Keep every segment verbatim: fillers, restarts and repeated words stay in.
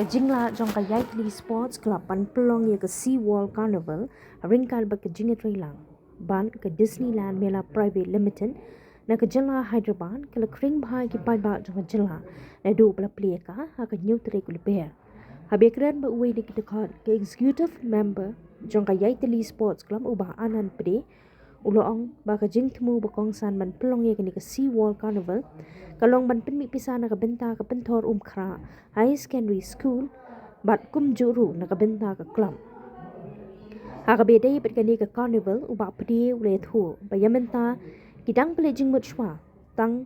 Jinglah jong ka Yaitli Sports Club ban pynlong ïa ka Sea World Carnival ha ryngkat bad ka jingïatreilang bad ka Disneyland Mela Private Limited na ka jylla Hyderabad ka la khring bha ïa ki paidbah jong ka jylla naduh ba la plie ïa ka ha ka hynñiew tarik u Lber. Haba ïakren bad uwei na ki dkhot, ka Executive Member jong ka Yaitli Sports Club u Bah Anand Pde u la ong ba ka jingthmu ba kongsan ban pynlong ïa kane ka Sea World Carnival ka long ban pynmih pisa na ka bynta ka Pynthor Umkhrah Higher Secondary School bad kumjuh ruh na ka bynta ka club. Ha kaba ïadei bad kane ka carnival u Bah Pde u la ïathuh ba ïa mynta ki dang pynleit jingmut shuwa tang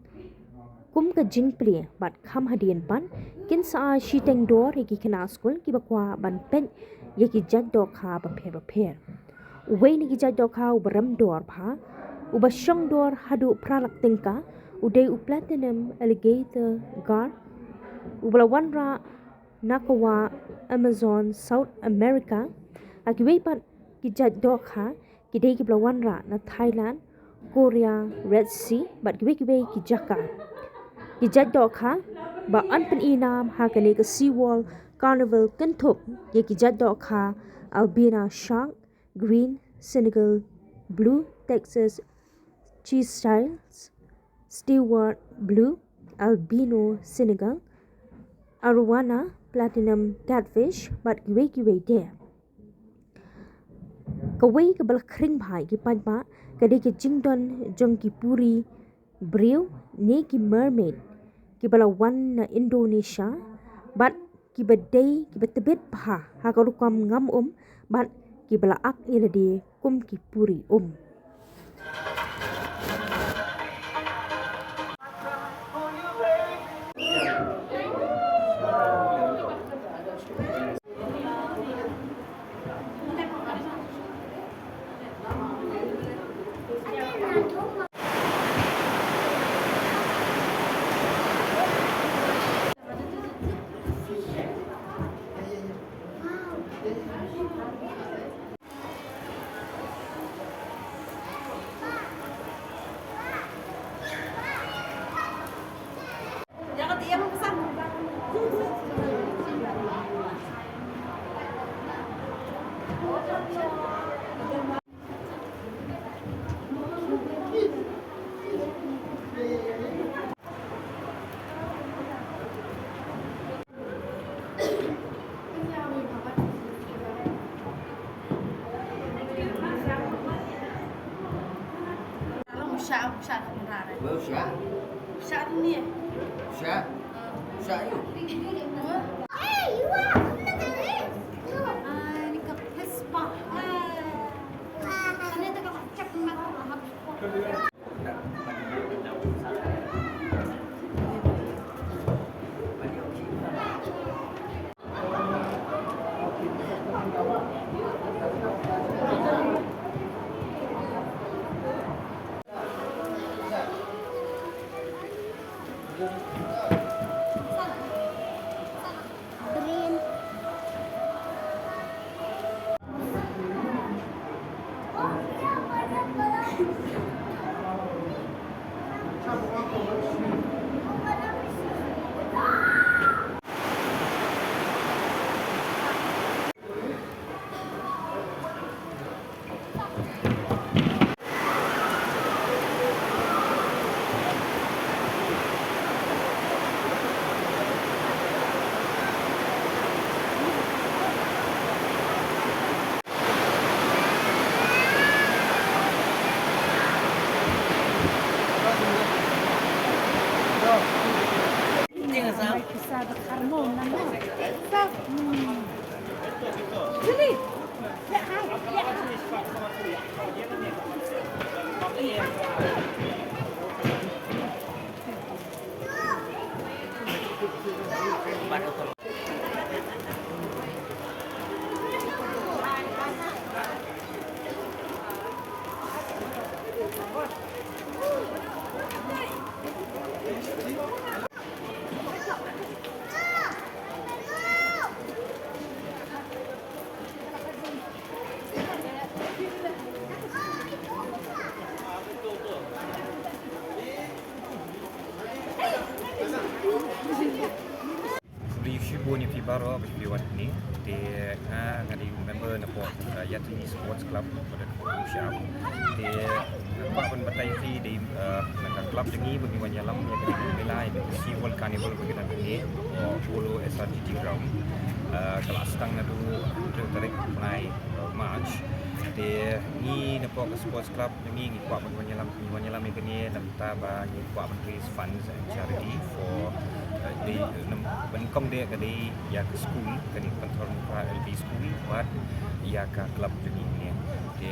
kum ka jingplie bad kham hadien pat kin sa ai shiteng dor ïa ki khynnah skul kiba kwah ban peit ïa ki jait dohkha bapher bapher. Uwei na ki jait dohkha uba rem dor bha, uba shong dor haduh phra lak tyngka, u dei u Platinum Alligator Gar uba la wanrah na ka wah Amazon South America. Ha kiwei pat ki jait dohkha ki dei kiba la wanrah na Thailand, Korea, Red Sea bad kiwei kiwei ki jaka. Ki jait dohkha ba yn pyni nam ha kane ka Sea World Carnival kynthup ïa ki jait dohkha Albina Shark, Green Senegal, Blue Texas Cheese Styles, Stewart Blue, Albino Senegal, Arowana Platinum Catfish bad kiwei kiwei de. Kawei kaba la khring bha ïa ki paidbah ka dei ka jingdon jong ki puri briew ne ki mermaid kiba la wan na Indonesia bad kiba dei kiba tbit bha ha ka rukom ngam um bad kiba la ak ïa lade kum ki puri um. Ri shi bo ni fi Baroh ba phi wan hangne, te nga nga dei member na pok Yatuni Sports Club, pada Sham. Te ba ban batai phi dei na ka club jong ngi ba ngi wan ïalam ïa ka mela ïa ka Sea World Carnival ba ngi wan hangne, Polo S R T T ground. Ka la start naduh tarik nine March. Te ngi na pok ka sports club ngi ngi kwah ban wan ïalam ngi wan ïalam ïa kane namta ba ngi kwah ban raise funds and charity for dei ban kong dei ka dei ïa ka school kane ka Pynthorumkhrah L P school bad ïa ka club jong ngi ne. Te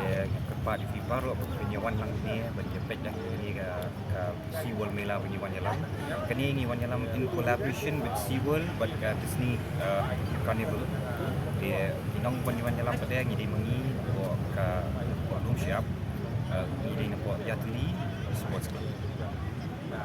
ka pat ïa phi baroh ba phi wan lang ne ban ïa peit da kane ka Sea World Mela ba ngi wan ïalam. Kane ngi wan ïalam in collaboration with Sea World bad ka Disney Carnival. Te ngi nong ba ngi wan ïalam pat ngi dei ma ngi ka Lum Siap. Ngi dei na pok Yatuni Sports Club.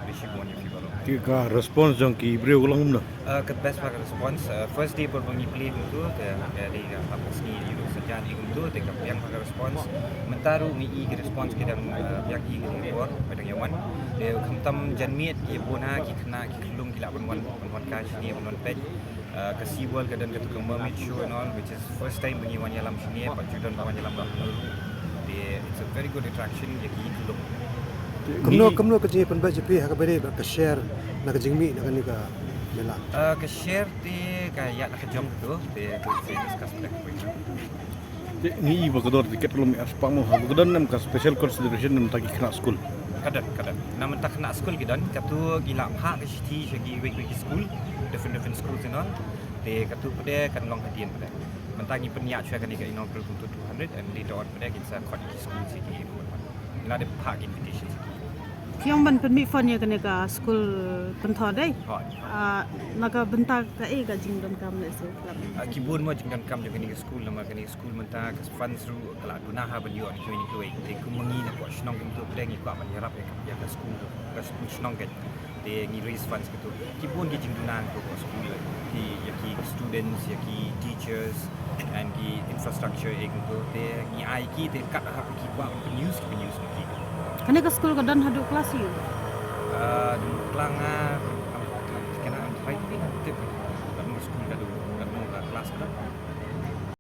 Rishi Boni Fibalo. Ki ka response jong ki briew ka long kumno? Ka best bha ka response. First day por ba ngi play kumtu ka dei ka hap sngi ïa u sajan ïa kumtu te ka biang bha ka response. Mynta ruh ngi i ka response ki dang biang i ka por ba dang ïa wan. Te khamtam janmiet ki bun ha ki khynnah ki khyllung ki lah ban wan ban wan ka shini ban wan peit. Ka Sea World ka don katu ka mermaid show and all, which is first time ba ngi wan ïalam shini, pat ju don ba wan ïalam ba hanu. Te it's a very good attraction ïa ki tulung. Kumno kumno ka jingpynbeit jong phi ha kaba ïadei bad ka share na ka jingmih na kane ka mela? Ka share te ka ïa na ka jong tu te tu se discuss bad ka. Te ngi i ba ka dor tiket ka long ar spah mo, ha ka don nam ka special consideration na mynta ki khynnah skul? Ka don, ka don. Na mynta khynnah skul ki don, katu ki la phah ka shithi sha ki wei wei ki skul, different different schools and all. Te katu pat kan long hadien pat. Mynta ngi pynïaid shuwa kane ka inaugural kumtu two hundred and later on pat kin sa khot ki skul sha ki. Ngi la dep phah ki invitation sha ki. Ki ong ban pynmih fund ïa kane ka skul Pynthor dei? Hooid. Na ka bynta kaei ka jingdonkam lehse? Ki bun mo jingdonkam jong kane ka skul namar kane ka skul mynta ka funds ruh ka la duna ha ban ïoh na kiwei na kiwei. Te kum ma ngi na pok shnong kumtu pat ngi kwah ban ïarap ïa ka skul, ka skul shnong ka. Te ngi raise funds kumtu. Ki bun ki jingduna kumtu ka skul, ki ïa ki students, ïa ki teachers and ki infrastructure ïa kumtu. Te ngi ai ki te kat haba ki kwah ban pynuse ki pynuse ki. Kane ka skul ka don haduh klas ïa u? Dang klang a kena am trai phi na tip.